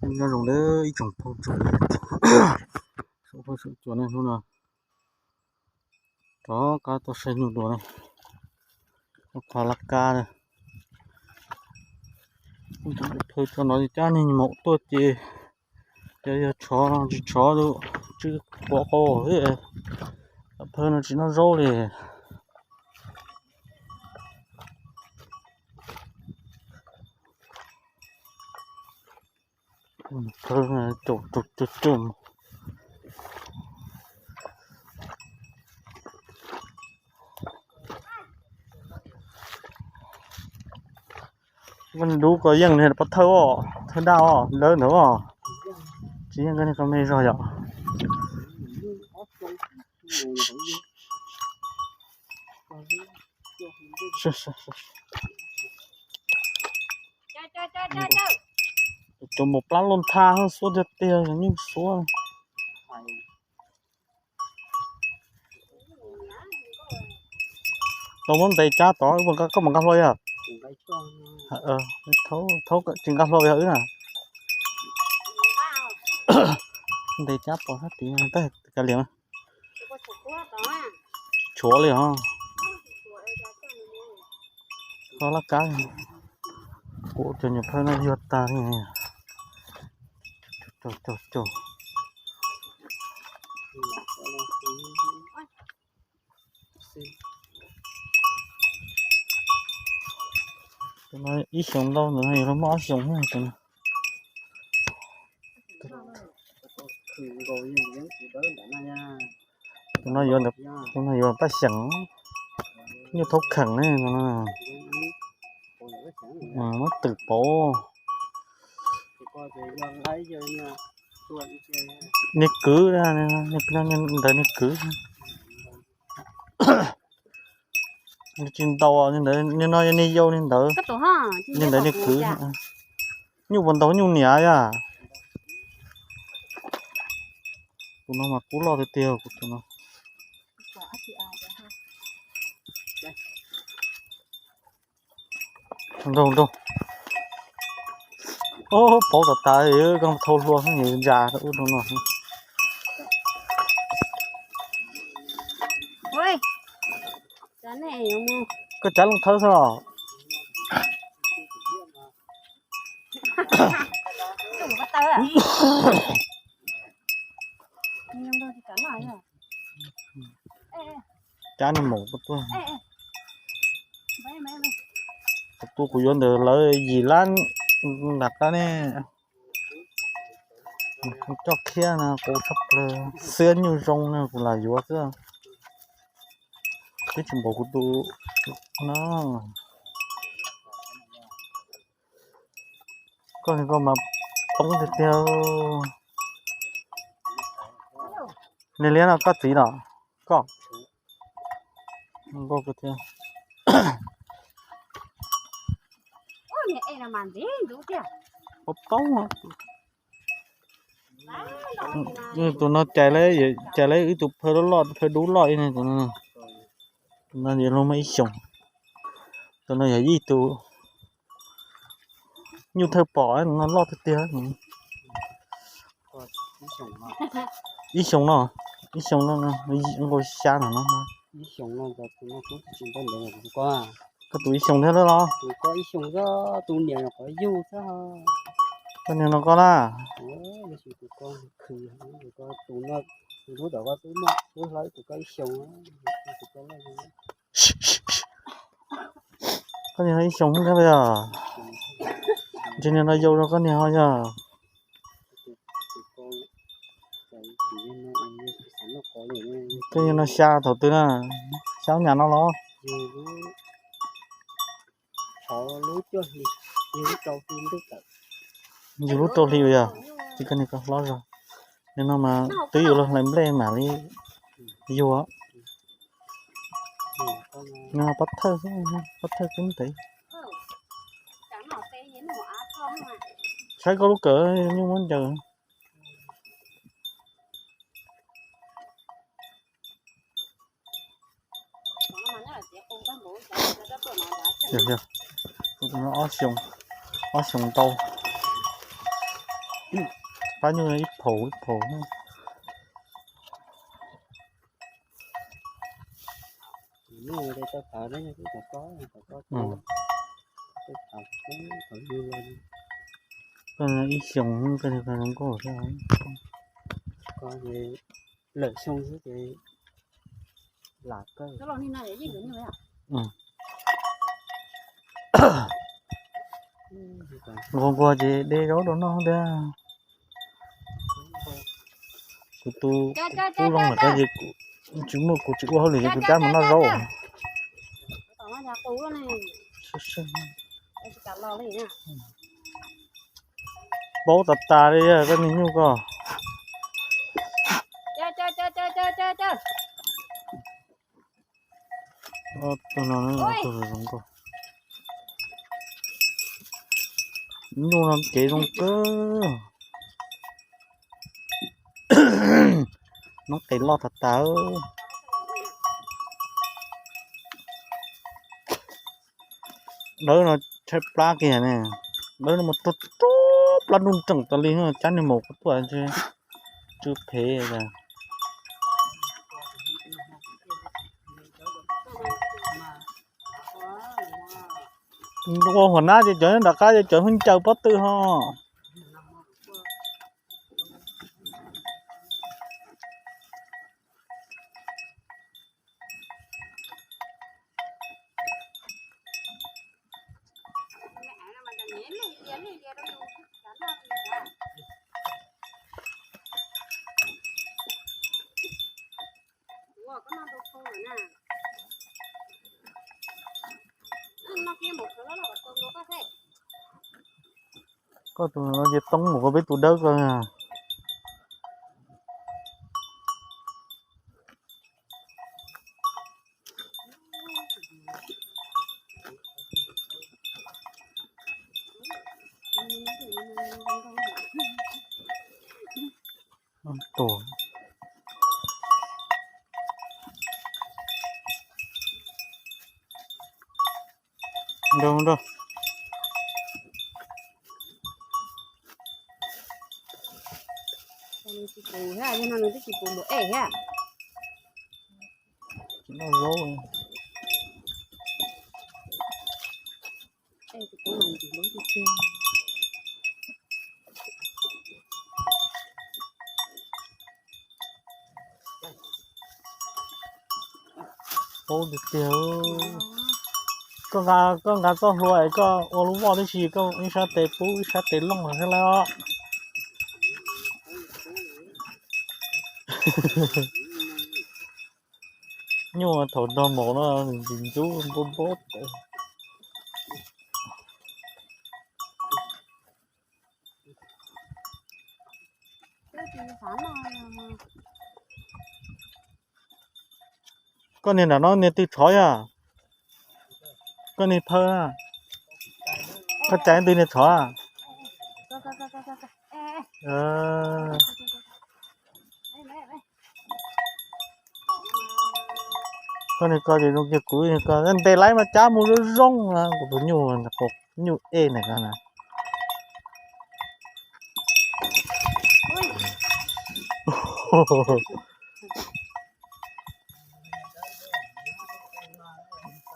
Nyob zoo nawb ib tsoom phooj tsoom ywg, tsoom phooj tsoom ywg, hnub no rov qab tuaj saib nyuj dua na, qhov laj kab na. Phawj tso no cab neeg maum tuaj ces, ces yog tshov tsis tshov, tsw quav qau, phawj no tsis noj zaub li. Dub ko yeej li pov thawj os, thawj daj os, lawv ntawd os. Tsis yeej koj niag ko me zog yom. Tus maum plab luaj ntha xuab tiag tiag, yeej xuab. Tau muab ntes cab tod, koj mus nqa hlua yog? Tsis nqa hlua yog wb na. Ntes cab pov sab tid, kav liam. Tshuav li os. Koj laj kab, kuv cov nyuam phawj no yuag tag li. Caug caug caug. Tus no ib xyoos ntau, tus no yuav luag muaj ob xyoos. Tus no yuav, tus no yuav paj xyeem, nyuj thaub kheem ne. Muab twm pauv. Niag kwv, ntawd niag kwv. Tsis ntau, niag no yog niag yau, niag ntawd, niag ntawd niag kwv. Nyuj puas ntau nyuj niam yom. Tus no mas kub loj tiag tiag, kuv tus no. Nraug nraug. Pauv kom tas, koj thau hlua xwb, ntsa ub rau no. Koj cav looj thawb xwb los. Cab niag maum tuaj. Kuv tuaj kuv yuav ntawm lawv yim lab nram qab ne. Coj khiab no quv tshaj plaws, xiab nyuj zoo no kuv lam yuav xwb. Twb tsis npaum kuv tus no. Koj, koj mas poob tiag tiag. Niag liab no koj txiv los? Koj. Nkauj kawg thiab. Poob poob. Tus no cais, cais lawv wb tus phawj loj, phawj dub loj ib ne tus no. Tus no yog luag muaj ib xyoos. Tus no yog ib tug nyuj thawj pom no, loj tiag tiag. Ib xyoos no, ib xyoos no, nkaus xya no no. Koj tus ib xyoos thiab los? Koj niag no koj na? Koj niag no ib xyoos thiab los yog? Ntshe niag no yau rau koj niag ho yog? Koj niag no xya thaum twg na? Xya nyam no los? Yug lub rau hli yog? Tsis, koj niag ko hlob zog. Niag no mas twb yuav luag hlais nplej mam li yug. Niag no pov thawj, pov thawj kub ntev. Saib koj lub kawm, nyuj muab ncaws. Yog, yog. Ob xyoos, ob xyoos ntau. Pab nyuj ib phaum ib phaum. Ib xyoos koj zoo nkauj thiab. Lawm xyoo xwb ces lam kawg. Nquag nquag ces de zaub rau noj thiab. Kuv tus tub zoo lawm ces kuv tsis muaj, kuv tsis ua hauj lwm ces kuv cab mus noj zaub. Paub tas tas li koj niag nyuj ko. Tus no, tus zoo nkauj. Nyuj no kev zoo kawg. Noob qes loj tas tas. Dawb no tshaib plab kiag ne. Dawb no mas rog rog plab nruj nreem tas li, cab niag maum kuv tuaj tsw phem. Ua huam nab ces cov nram qab ces cov pheej ncaws pob tw ho. Koj tus no ces toob mus koj peb tus dawb ko. Nrog, nrog. Nws tsis pum thiab, yog no nws twb tsis pum npaum ej thiab. Tsis noj zaub. Paub tiag tiag. Koj nqa, koj nqa txoj hlua es koj ua lub voj tib si, koj ib sab tes pub ib sab tes looj thiab lauj. Nyuj thaum nrog maum no ntxim ntxub npub npub. Koj niag nram no niag twg tshov yog? Koj niag phaw na. Koj cais twg niag tshov? Koj niag ko ces zoo kiag kuv niag ko, ntes laib mas cab mus zoo zoo na, kuv tus nyuj, nyuj ej na.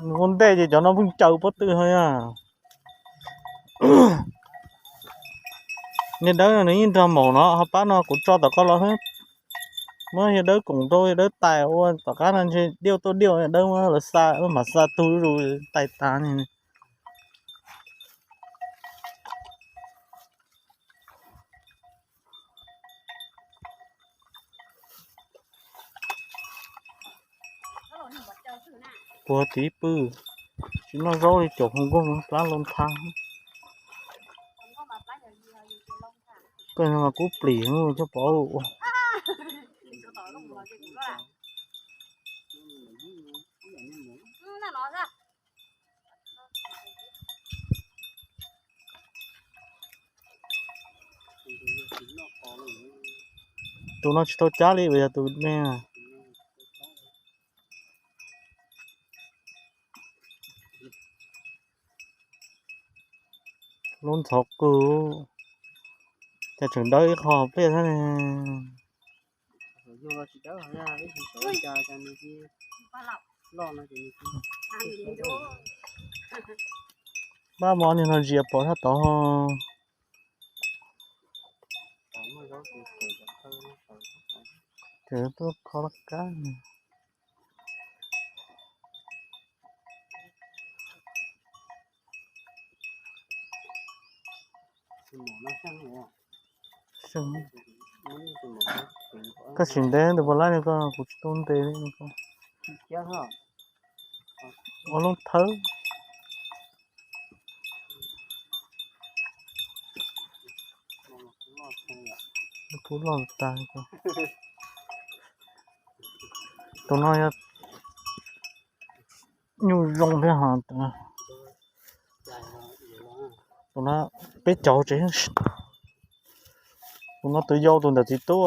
Nws ua ntej ces cov no pheej caws pob tw ho na. Niag dawb no nws yeej nrog maum no, ho pab no kuv tso tom koj los xwb. Muab yawg dawb koom rau yawg dawb tais ua tom qab no ntshe diauj tuaj diauj, yawg dawb muab lawv xa, muab mam xa tug zuj zus tais tas ne. Puag tid pw, tsis noj zaub li, caum hau nkuaj plab loo tha. Koj mas kub plis coj pov ua. Tus no tsis tau cab li, yog tus me. Lub ntxhov kawg. Cas tseem dawb ib qho pliaj thiab ne. Pab mov niag no ntsia pom sab tod. Ces tuaj kho laj kab. Koj sim ntev tus puas laib no, koj, kuv tsis tau ntev li koj. Ua lub thawb. Kub loj tag. Tus no yog nyuj zoo thiab ho. Tus no peb caug tsev. Tus no tus yau tus ntawm txiv tub.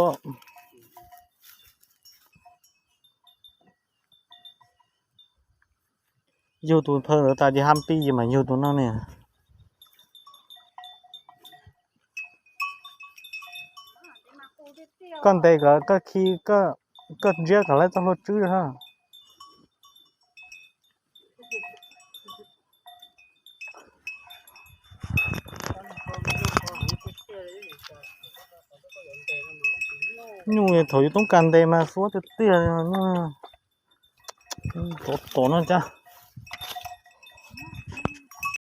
Yug tus phaw ntawd tas ces ha pib ces mam yug tus no ne. Koj ntes kom koj khi, koj ntsiab kom lawv txoj hlua tswb ha. Nyuj thaum yus toob kas ntes mas suab tiag tiag li. Tom tom no cas.